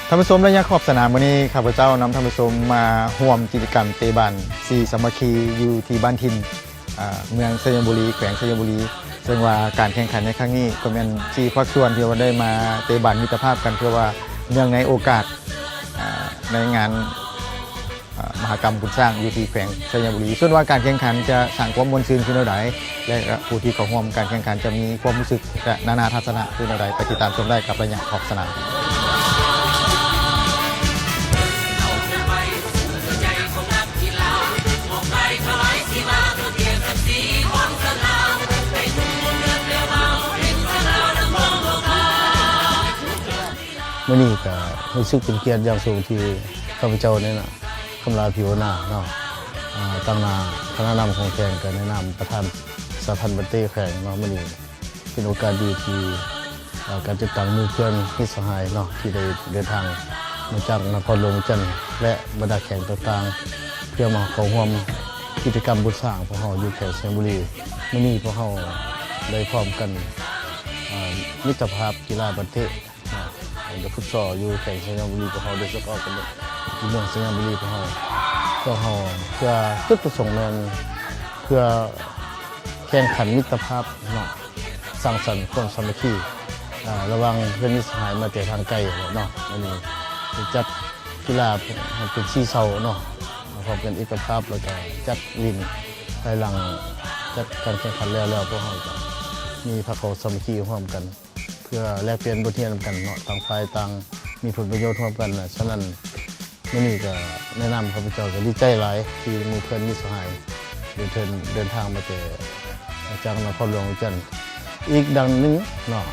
ທ່ານຜູ້ຊົມ, ໄລຍະຂອບສະໜາມມື້ນີ້ ຂ້າພະເຈົ້ານຳທ່ານຜູ້ຊົມມາຮ່ວມກິດຈະກຳເຕະບານສີສາມັກຄີຢູ່ທີ່ບ້ານຖິ່ນ ອາ ເມືອງໄຊຍະບູລີ ແຂວງໄຊຍະບູລີ, ເຊິ່ງວ່າການແຂ່ງຂັນໃນຄັ້ງນີ້ກໍແມ່ນສີ່ພາກສ່ວນທີ່ວ່າໄດ້ມາເຕະບານມິດຕະພາບກັນ ເພື່ອວ່າເນື່ອງໃນໂອກາດ ອາ ໃນງານ ອາ ມະຫະກຳບຸນຊ້າງຢູ່ທີ່ແຂວງໄຊຍະບູລີ. ສ່ວນວ່າການແຂ່ງຂັນຈະສ້າງຄວາມມ່ວນຊື່ນຄືແນວໃດ ແລະ ຜູ້ທີ່ເຂົ້າຮ່ວມການແຂ່ງຂັນຈະມີຄວາມຮູ້ສຶກ ແລະ ນານາທັດສະນະຄືແນວໃດ, ໄປຕິດຕາມຊົມໄດ້ກັບໄລຍະຂອບສະໜາມ. ມື້ນີ້ກໍຮູ້ສຶກເປັນກຽດຢ່າງສູງທີ່ຂ້າພະເຈົ້າໃນນາມ ຄຳຫຼາ ຜິວໜ້າເນາະ ອາ ຕາງໜ້າຄະນະນຳຂອງແຂວງ ກໍໃນນາມປະທານສະຫະພັນບານເຕະແຂວງເນາະ. ມື້ນີ້ເປັນໂອກາດດີທີ່ ອາ ການຈັດຕັ້ງໝູ່ເພື່ອນມິດສະຫາຍເນາະ ທີ່ໄດ້ເດີນທາງມາຈາກນະຄອນຫຼວງວຽງຈັນ ແລະ ບັນດາແຂວງຕ່າງໆ ເພື່ອມາເຂົ້າຮ່ວມກິດຈະກຳບຸນຊ້າງພວກເຮົາຢູ່ແຂວງໄຊຍະບູລີ. ມື້ນີ້ພວກເຮົາໄດ້ພ້ອມກັນ ອາ ມິດຕະພາບກິລາບານເຕະ ເນາະ ເປັນການຝຶກຊ້ອມຢູ່ແຂວງໄຊຍະບູລີຂອງເຮົາ ໂດຍສະເພາະກັນຢູ່ເມືອງໄຊຍະບູລີຂອງເຮົາ ພວກເຮົາເພື່ອຈຸດປະສົງແມ່ນເພື່ອແຂ່ງຂັນມິດຕະພາບເນາະ ສ້າງສັນຄວາມສາມັກຄີ ອາ ລະຫວ່າງເພື່ອນມິດສະຫາຍມາແຕ່ທາງໄກເນາະ. ມື້ນີ້ໄດ້ຈັດກິລາໃຫ້ເປັນສີ່ເສົາເນາະ ພ້ອມກັນເອກະພາບ ແລ້ວກະຈັດວິນ. ພາຍຫຼັງຈັດການແຂ່ງຂັນແລ້ວ ແລ້ວພວກເຮົາກະມີພາກຂອງສາມັກຄີຮ່ວມກັນ ເພື່ອແລກປ່ຽນບົດຮຽນນຳກັນເນາະ ຕ່າງຝ່າຍຕ່າງມີຜົນປະໂຫຍດຮ່ວມກັນນະ. ສະນັ້ນ ມື້ນີ້ກໍໃນນາມຂ້າພະເຈົ້າກໍດີໃຈຫຼາຍທີ່ໝູ່ເພື່ອນມິດສະຫາຍໄດ້ເດີນ ເດີນທາງມາແຕ່ຈາກນະຄອນຫຼວງວຽງຈັນ. ອີກດ້ານໜຶ່ງເນາະ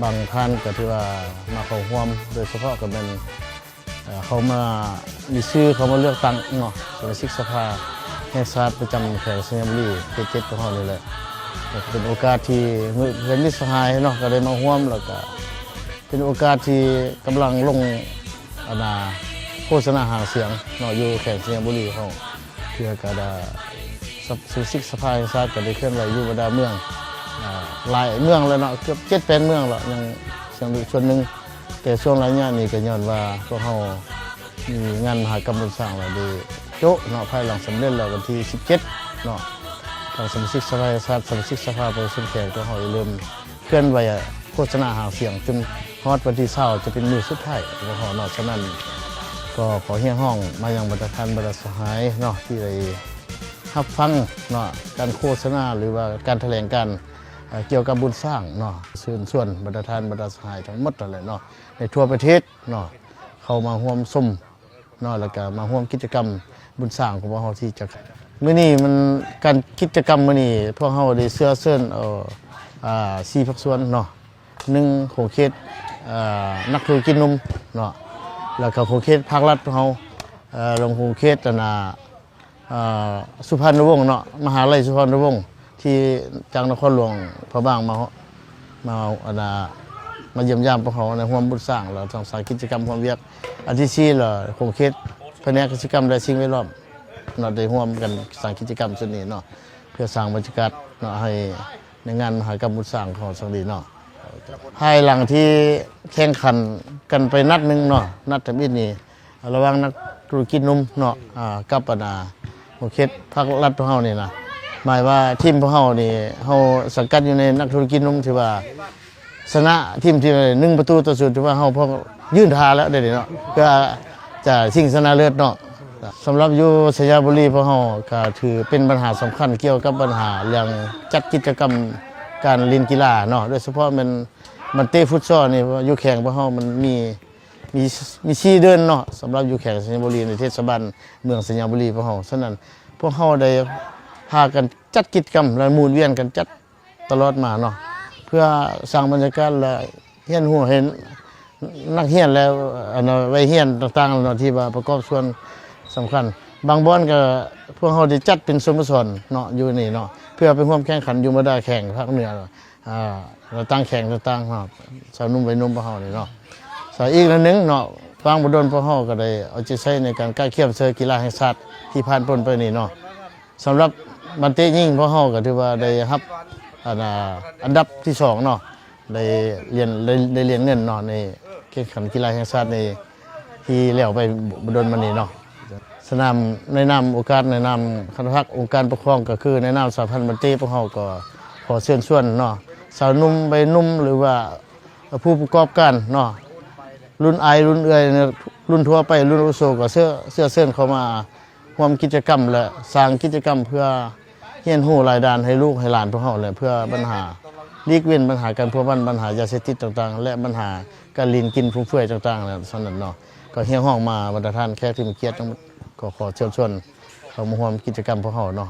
ບາງທ່ານກໍຖືວ່າມາເຂົ້າຮ່ວມ ໂດຍສະເພາະກໍແມ່ນ ເອີ ເຂົ້າມາ ມີຊື່ເຂົ້າມາເລືອກຕັ້ງເນາະ ສະມາຊິກສະພາແຫ່ງຊາດປະຈຳແຂວງໄຊຍະບູລີ ເຂດເຈັດຂອງເຮົານີ້ແຫຼະ. ກໍເປັນໂອກາດທີ່ໝູ່ເພື່ອນມິດສະຫາຍເນາະ ກໍໄດ້ມາຮ່ວມ ແລ້ວກໍເປັນໂອກາດທີ່ກຳລັງລົງ ອັນນ່າ ໂຄສະນາຫາສຽງເນາະ ຢູ່ແຂວງໄຊຍະບູລີເຮົາ ເພື່ອກະໄດ້ ສະ ສະມາຊິກສະພາແຫ່ງຊາດກໍໄດ້ເຄື່ອນໄຫວຢູ່ບັນດາເມືອງ ອາ ຫຼາຍເມືອງແລ້ວເນາະ ເກືອບເຈັດແປດເມືອງແລ້ວ ຍັງ ຍັງເຫຼືອສ່ວນໜຶ່ງ. ແຕ່ຊ່ວງໄລຍະນີ້ກໍຍ້ອນວ່າພວກເຮົາມີງານມະຫະກຳບຸນຊ້າງແລ້ວເດ້ ໂຈະເນາະ ພາຍຫຼັງສຳເລັດແລ້ວວັນທີສິບເຈັດເນາະ ທາງສະມາຊິກສະພາແຫ່ງຊາດ ສະມາຊິກສະພາປະຊາຊົນແຂວງຂອງເຮົາໄດ້ເລີ່ມເຄື່ອນໄຫວໂຄສະນາຫາສຽງ ຈົນຮອດວັນທີຊາວ ຈະເປັນມື້ສຸດທ້າຍຂອງເຮົາເນາະ. ສະນັ້ນກໍຂໍຮຽກຮ້ອງມາຍັງບັນດາທ່ານບັນດາສະຫາຍເນາະ ທີ່ໄດ້ຮັບຟັງເນາະ ການໂຄສະນາ ຫຼືວ່າການຖະແຫຼງການ ເອີ ກ່ຽວກັບບຸນຊ້າງເນາະ. ເຊີນຊວນບັນດາທ່ານບັນດາສະຫາຍທັງໝົດນັ້ນແຫຼະເນາະ ໃນທົ່ວປະເທດເນາະ ເຂົ້າມາຮ່ວມຊົມເນາະ ແລ້ວກະມາຮ່ວມກິດຈະກຳບຸນຊ້າງຂອງພວກເຮົາທີ່ຈະ ມື້ນີ້ມັນ ການກິດຈະກຳມື້ນີ້ ພວກເຮົາໄດ້ເຊື້ອເຊີນເອົາ ອາ ສີ່ພາກສ່ວນເນາະ ໜຶ່ງ ຂົງເຂດ ເອີ ນັກທຸລະກິດໜຸ່ມເນາະ ແລ້ວກະຂົງເຂດພາກລັດພວກເຮົາ ເອີ ລະຫວ່າງຂົງເຂດ ອັນນ່າ ເອີ ສຸພານຸວົງເນາະ ມະຫາໄລສຸພານຸວົງ ທີ່ຈາກນະຄອນຫຼວງພະບາງມາ ມາ ອັນນ່າ ມາຢ້ຽມຢາມພວກເຮົາໃນຮ່ວມບຸນຊ້າງ ແລ້ວທັງສ້າງກິດຈະກຳຮ່ວມວຽກ. ອັນທີສີ່ລະ ຂົງເຂດພະແນກກະສິກຳ ແລະ ສິ່ງແວດລ້ອມເນາະ ໄດ້ຮ່ວມກັນສ້າງກິດຈະກຳຊຸດນີ້ເນາະ ເພື່ອສ້າງບັນຍາກາດເນາະ ໃຫ້ໃນງານມະຫະກຳບຸນຊ້າງຂອງເຮົາຊັ້ນນີ້ເນາະ. ພາຍຫຼັງທີ່ແຂ່ງຂັນກັນໄປນັດໜຶ່ງເນາະ ນັດທຳອິດນີ້ ລະຫວ່າງນັກທຸລະກິດໜຸ່ມເນາະ ອາ ກັບ ອັນນ່າ ຂົງເຂດພາກລັດພວກເຮົານີ້ນະ ໝາຍວ່າທີມພວກເຮົານີ້ ເຮົາສັງກັດຢູ່ໃນນັກທຸລະກິດໜຸ່ມ ຖືວ່າຊະນະທີມທີ່ໜຶ່ງປະຕູຕໍ່ສູນ ຖືວ່າເຮົາພວກຢືນທ່າແລ້ວເດເນາະ ເພື່ອຈະຊິງຊະນະເລີດເນາະ. ສຳລັບຢູ່ໄຊຍະບູລີພວກເຮົາກະຖືເປັນບັນຫາສຳຄັນກ່ຽວກັບບັນຫາເລື່ອງຈັດກິດຈະກຳການຫຼິ້ນກິລາເນາະ ໂດຍສະເພາະແມ່ນບານເຕະຟຸດຊອນນີ້ ຢູ່ແຂວງພວກເຮົາມັນມີ ມີ ມີສີ່ເດີ່ນເນາະ ສຳລັບຢູ່ແຂວງໄຊຍະບູລີ ໃນເທດສະບານເມືອງໄຊຍະບູລີພວກເຮົາ. ສະນັ້ນ ພວກເຮົາໄດ້ພາກັນຈັດກິດຈະກຳ ແລະ ໝູນວຽນກັນຈັດຕະຫຼອດມາເນາະ ເພື່ອສ້າງບັນຍາກາດ ແລະ ຮຽນຮູ້ໃຫ້ນັກຮຽນ ແລະ ອັນ ໄວຮຽນຕ່າງໆເນາະ ທີ່ວ່າປະກອບສ່ວນສຳຄັນ. ບາງບ່ອນກໍພວກເຮົາໄດ້ຈັດເປັນໂຊນມາສອນເນາະ ຢູ່ນີ້ເນາະ ເພື່ອໄປຮ່ວມແຂ່ງຂັນຢູ່ບັນດາແຂວງພາກເໜືອ ອາ ແລະ ຕ່າງແຂວງຕ່າງໆເນາະ ຊາວໜຸ່ມໄວໜຸ່ມພວກເຮົານີ້ເນາະ. ສະ ອີກອັນໜຶ່ງເນາະ ຫວ່າງບໍ່ດົນພວກເຮົາກໍໄດ້ເອົາໃຈໃສ່ໃນການກະກຽມເຊີກິລາແຫ່ງຊາດທີ່ຜ່ານພົ້ນໄປນີ້ເນາະ. ສຳລັບບານເຕະຍິງ ພວກເຮົາກໍຖືວ່າໄດ້ຮັບ ອັນ ອັນດັບທີສອງເນາະ ໄດ້ຫຼຽນ ໄດ້ ໄດ້ຫຼຽນເງິນເນາະ ໃນ ແຂ່ງຂັນກິລາແຫ່ງຊາດນີ້ ທີ່ແລ້ວໄປບໍ່ດົນມານີ້ເນາະ. ສະໜາມ ໃນນາມໂອກາດ ໃນນາມຄະນະພັກອົງການປົກຄອງ ກໍຄືໃນນາມສະຫະພັນບານເຕະ ພວກເຮົາກໍຂໍເຊີນຊວນເນາະ ຊາວໜຸ່ມ ໄວໜຸ່ມ ຫຼືວ່າຜູ້ປະກອບການເນາະ ລຸ້ນອ້າຍລຸ້ນເອື້ອຍ ລຸ້ນທົ່ວໄປ ລຸ້ນອາວຸໂສ ກໍເຊື້ອ ເຊື້ອເຊີນເຂົ້າມາ ຮ່ວມກິດຈະກຳ ແລະ ສ້າງກິດຈະກຳເພື່ອຮຽນຮູ້ລາຍດ້ານໃຫ້ລູກໃຫ້ຫຼານພວກເຮົາ ແລະ ເພື່ອບັນຫາ ຫຼີກເວັ້ນບັນຫາການພົວພັນ ບັນຫາຢາເສບຕິດຕ່າງໆ ແລະ ບັນຫາການຫຼິ້ນກິນຟຸມເຟືອຍຕ່າງໆ ແລະ ສ່ຳນັ້ນເນາະ. ກໍຮຽກຮ້ອງມາບັນດາທ່ານແຂກທີ່ມີກຽດທັງໝົດ ກໍຂໍເຊີນຊວນເຂົ້າມາຮ່ວມກິດຈະກຳພວກເຮົາເນາະ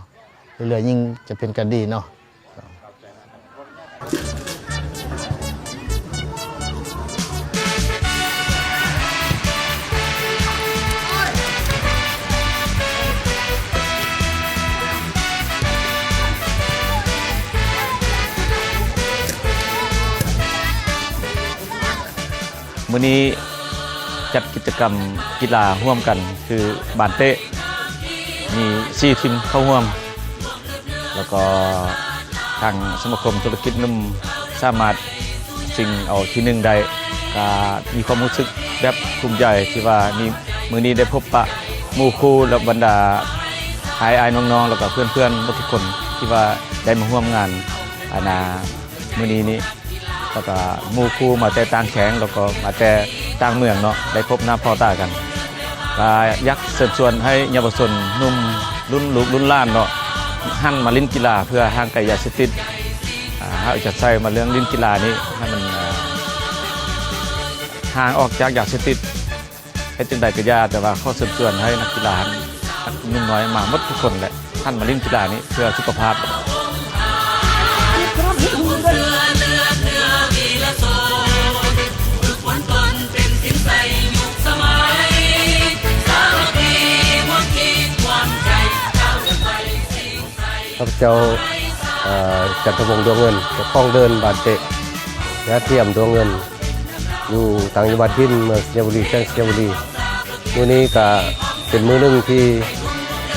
ເລື້ອຍໆ ຍິ່ງຈະເປັນການດີເນາະ. ມື້ນີ້ຈັດກິດຈະກຳກິລາຮ່ວມກັນ ຄືບານເຕະ ມີສີ່ທີມເຂົ້າຮ່ວມ ແລ້ວກໍທາງສະມາຄົມທຸລະກິດໜຸ່ມສາມາດຊິງເອົາທີໜຶ່ງໄດ້. ກະມີຄວາມຮູ້ສຶກແບບພູມໃຈທີ່ວ່ານີ້ ມື້ນີ້ໄດ້ພົບປະໝູ່ຄູ່ ແລະ ບັນດາອ້າຍໆ ນ້ອງໆ ແລ້ວກໍເພື່ອນໆ ໝົດທຸກຄົນທີ່ວ່າໄດ້ມາຮ່ວມງານ ອັນນ່າ ມື້ນີ້ນີ້ ແລ້ວກໍໝູ່ຄູ່ມາແຕ່ຕ່າງແຂວງ ແລ້ວກໍມາແຕ່ຕ່າງເມືອງເນາະ ໄດ້ພົບໜ້າພໍ້ຕາກັນ. ກໍຢາກເຊີນຊວນໃຫ້ເຍົາວະຊົນໜຸ່ມລຸ້ນລູກລຸ້ນຫຼານເນາະ ຫັນມາຫຼິ້ນກິລາເພື່ອຫ່າງໄກຢາເສບຕິດ. ອາ ເຮົາຈະໃສ່ມາເລື່ອງຫຼິ້ນກິລານີ້ໃຫ້ມັນ ອາ ຫ່າງອອກຈາກຢາເສບຕິດ. ເຮັດຈັ່ງໃດກໍຢ່າ ແຕ່ວ່າຂໍເຊີນຊວນໃຫ້ນັກກິລາທັງໜຸ່ມນ້ອຍມາໝົດທຸກຄົນແຫຼະ ຫັນມາຫຼິ້ນກິລານີ້ເພື່ອສຸຂະພາບ. ຂ້າພະເຈົ້າ ເອີ ຈັນທະວົງ ດວງເງິນ ເຈົ້າຂອງເດີ່ນບ້ານເຕະ ຍາທຽມ ດວງເງິນ ຢູ່ຕ່າງຈັງຫວັດຖິ່ນ ເມືອງໄຊຍະບູລີ ແຂວງໄຊຍະບູລີ. ມື້ນີ້ກະເປັນມື້ໜຶ່ງທີ່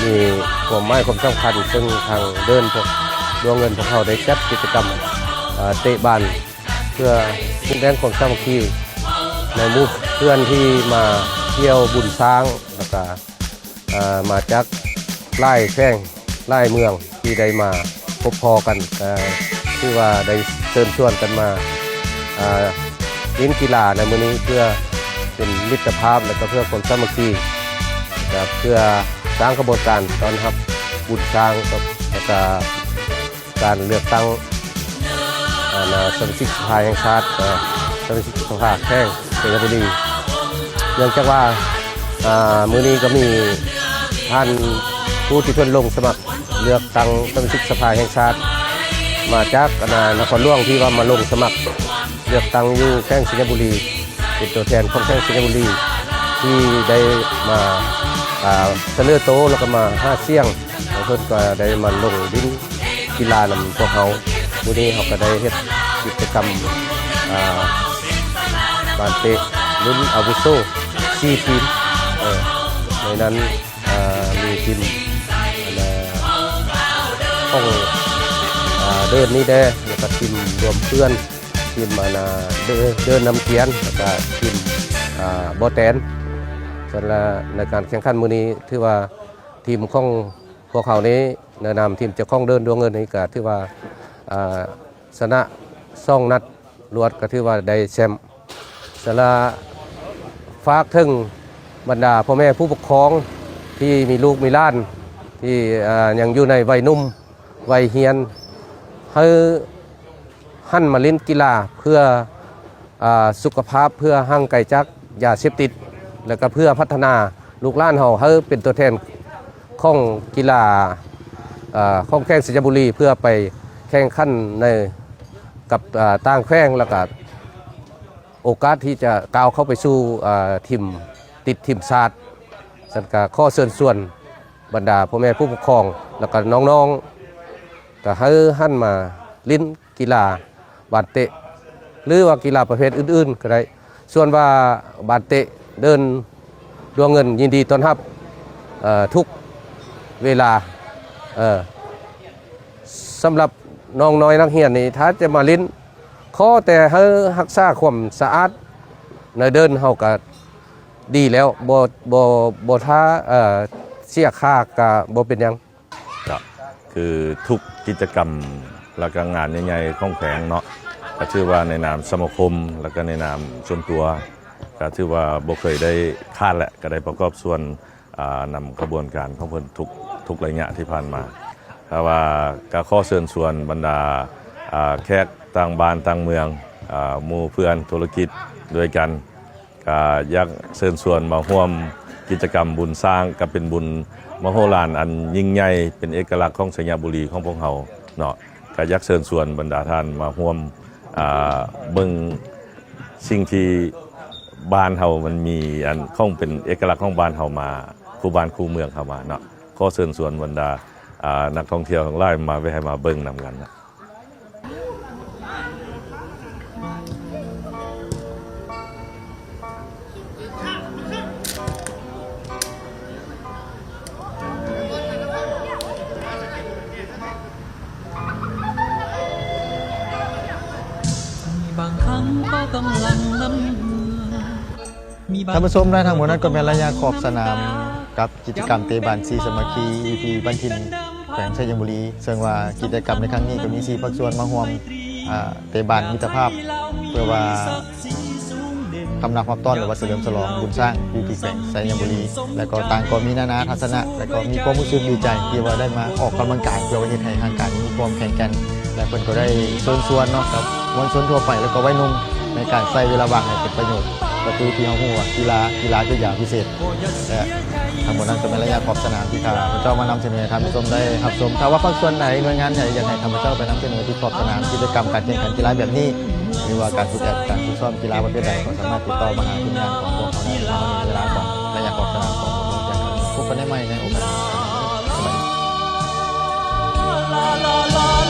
ມີຄວາມໝາຍຄວາມສຳຄັນ ເຊິ່ງທາງເດີ່ນພວກ ດວງເງິນພວກເຮົາໄດ້ຈັດກິດຈະກຳ ເອີ ເຕະບານ ເພື່ອປຸກແຕ່ງຄວາມສາມັກຄີໃນໝູ່ເພື່ອນທີ່ມາທ່ຽວບຸນຊ້າງ ແລ້ວກະ ເອີ ມາຈາກຫຼາຍແຂວງ ຫຼາຍເມືອງທີ່ໄດ້ມາພົບພໍ້ກັນ ກໍຖືວ່າໄດ້ເຊີນຊວນກັນມາ ອ່າ ຫຼິ້ນກິລາໃນມື້ນີ້ ເພື່ອເປັນມິດຕະພາບ ແລະ ກໍເພື່ອຄວາມສາມັກຄີ ແລະ ເພື່ອສ້າງຂະບວນການຕ້ອນຮັບບຸນຊ້າງ ແລະ ກະ ການເລືອກຕັ້ງ ອັນ ສະມາຊິກສະພາແຫ່ງຊາດ ສະມາຊິກສະພາແຂວງໄຊຍະບູລີ. ເນື່ອງຈາກວ່າ ອາ ມື້ນີ້ກໍມີທ່ານຜູ້ທີ່ເພິ່ນລົງສະໝັກເລືອກຕັ້ງສະມາຊິກສະພາແຫ່ງຊາດ ມາຈາກ ອັນ ນະຄອນຫຼວງ ທີ່ວ່າມາລົງສະໝັກເລືອກຕັ້ງຢູ່ແຂວງໄຊຍະບູລີ ເປັນຕົວແທນຂອງແຂວງໄຊຍະບູລີ ທີ່ໄດ້ມາ ອາ ສະເໜີໂຕ ແລ້ວກໍມາຫາສຽງ ແລ້ວເພິ່ນກໍໄດ້ມາລົງຫຼິ້ນ ກິລານຳພວກເຮົາ. ມື້ນີ້ເຮົາກໍໄດ້ເຮັດກິດຈະກຳ ອາ ບານເຕະລຸ້ນອາວຸໂສສີ່ທີມ ເອີ ໃນນັ້ນ ອາ ມີທີມ ອັນ ຂອງ ອາ ເດີ່ນນີ້ແດ່ ແລ້ວກໍທີມລວມເພື່ອນ ທີມ ອັນ ເດີ່ນ ເດີ່ນນ້ຳກຽນ ແລ້ວກໍທີມ ອາ ບໍ່ແຕນ. ສຳລັບໃນການແຂ່ງຂັນມື້ນີ້ ຖືວ່າທີມຂອງ ພວກເຮົານີ້ ໃນນາມທີມເຈົ້າຂອງເດີ່ນດວງເງິນນີ້ ກໍຖືວ່າ ອາ ຊະນະສອງນັດລວດ ກໍຖືວ່າໄດ້ແຊ້ມ. ສະຫຼະ ຝາກເຖິງບັນດາພໍ່ແມ່ຜູ້ປົກຄອງທີ່ມີລູກມີຫຼານ ທີ່ ອາ ຍັງຢູ່ໃນໄວໜຸ່ມໄວຮຽນ ໃຫ້ ຫັນມາຫຼິ້ນກິລາເພື່ອ ອາ ສຸຂະພາບ ເພື່ອຫ່າງໄກຈາກຢາເສບຕິດ ແລະ ກະເພື່ອພັດທະນາລູກຫຼານເຮົາໃຫ້ເປັນຕົວແທນຂອງກິລາ ອາ ຂອງແຂວງໄຊຍະບູລີ ເພື່ອໄປແຂ່ງຂັນໃນ ກັບ ອາ ຕ່າງແຂວງ ແລ້ວກະໂອກາດທີ່ຈະກ້າວເຂົ້າໄປສູ່ ອາ ທີມ ຕິດທີມຊາດ. ຊັ້ນກະຂໍເຊີນຊວນບັນດາພໍ່ແມ່ຜູ້ປົກຄອງ ແລ້ວກະນ້ອງໆ ກະໃຫ້ຫັນມາຫຼິ້ນ ກິລາບານເຕະ ຫຼືວ່າກິລາປະເພດອື່ນໆກໍໄດ້. ສ່ວນວ່າບານເຕະເດີ່ນດວງເງິນຍິນດີຕ້ອນຮັບ ເອີ ທຸກເວລາ. ເອີ ສຳລັບນ້ອງນ້ອຍນັກຮຽນນີ້ ຖ້າຈະມາຫຼິ້ນ ຂໍແຕ່ໃຫ້ຮັກສາຄວາມສະອາດ ໃນເດີນເຮົາກໍດີແລ້ວ ບໍ່ ບໍ່ ບໍ່ຖ້າ ເອ່ອ ເສຍຄ່າກໍບໍ່ເປັນຫຍັງ. ກໍຄືທຸກກິດຈະກຳ ແລ້ວກໍງານໃຫຍ່ໆຂອງແຂວງເນາະ ກໍຖືວ່າໃນນາມສະມາຄົມ ແລ້ວກໍໃນນາມສ່ວນຕົວ ກໍຖືວ່າບໍ່ເຄີຍໄດ້ຂາດແຫຼະ ກໍໄດ້ປະກອບສ່ວນ ອ່າ ນຳຂະບວນການຂອງເພິ່ນທຸກ ທຸກໄລຍະທີ່ຜ່ານມາ. ແຕ່ວ່າກໍຂໍເຊີນຊວນບັນດາ ອ່າ ແຂກຕ່າງບ້ານຕ່າງເມືອງ ອ່າ ໝູ່ເພື່ອນທຸລະກິດດ້ວຍກັນ ກໍຢາກເຊີນຊວນມາຮ່ວມກິດຈະກຳບຸນຊ້າງ ກໍເປັນບຸນມະໂຫລານອັນຍິ່ງໃຫຍ່ ເປັນເອກະລັກຂອງໄຊຍະບູລີຂອງພວກເຮົາເນາະ. ກໍຢາກເຊີນຊວນບັນດາທ່ານມາຮ່ວມ ອ່າ ເບິ່ງສິ່ງທີ່ບ້ານເຮົາມັນມີ ອັນຂອງເປັນເອກະລັກຂອງບ້ານເຮົາມາ ຄູ່ບ້ານຄູ່ເມືອງເຮົາມາເນາະ. ຂໍເຊີນຊວນບັນດາ ອ່າ ນັກທ່ອງທ່ຽວທັງຫຼາຍມາແວ່ ໃຫ້ມາເບິ່ງນຳກັນນະ. ບາງຄັ້ງກໍກຳລັງນຳເມື່ອ ມີບາງ ທ່ານຜູ້ຊົມ ແລະ ທັງໝົດນັ້ນກໍແມ່ນໄລຍະຂອບສະໜາມ ກັບກິດຈະກຳເຕະບານສີສາມັກຄີ ຢູ່ທີ່ບ້ານຖິ່ນ ແຂວງໄຊຍະບູລີ ເຊິ່ງວ່າກິດຈະກຳໃນຄັ້ງນີ້ກໍມີສີ່ພາກສ່ວນມາຮ່ວມ ອ່າ ເຕະບານມິດຕະພາບ ເພື່ອວ່າຄຳນັບຮັບຕ້ອນ ຫຼືວ່າສະເຫຼີມສະຫຼອງບຸນຊ້າງ ຢູ່ທີ່ແຂວງໄຊຍະບູລີ ແລະ ກໍຕ່າງກໍມີນານາທັດສະນະ ແລະ ກໍມີຄວາມຮູ້ສຶກດີໃຈທີ່ວ່າໄດ້ມາອອກກຳລັງກາຍ ເພື່ອວ່າເຮັດໃຫ້ຮ່າງກາຍມີຄວາມແຂງແກ່ນ ແລະ ເພິ່ນກໍໄດ້ເຊີນຊວນເນາະ ກັບມວນຊົນທົ່ວໄປ ແລະ ກໍໄວໜຸ່ມ ໃນການໃຊ້ເວລາວ່າງໃຫ້ເປັນປະໂຫຍດ ກໍຄືທີ່ເຮົາຮູ້ວ່າກິລາ ກິລາຄືຢາວິເສດ ແລະ ທັງໝົດນັ້ນກໍແມ່ນໄລຍະຂອບສະໜາມທີ່ຂ້າພະເຈົ້າມານຳສະເໜີໃຫ້ທ່ານຜູ້ຊົມໄດ້ຮັບຊົມ. ຖ້າວ່າພາກສ່ວນໃດ ໜ່ວຍງານໃດຢາກໃຫ້ຂ້າພະເຈົ້າໄປນຳສະເໜີທີ່ຂອບສະໜາມກິດຈະກຳການແຂ່ງຂັນກິລາແບບນີ້ ຫຼືວ່າການຝຶກແອບ ການຝຶກຊ້ອມກິລາປະເພດໃດ ກໍສາມາດຕິດຕໍ່ມາຫາທີມງານຂອງພວກເຮົາໄດ້. ເວລາຂອງໄລຍະຂອບສະໜາມຂອງພວກເຮົາຈະຈົບລົງແຕ່ເທົ່ານີ້. ພົບກັນໃໝ່ໃນໂອກາດໜ້າ. ສະບາຍດີ.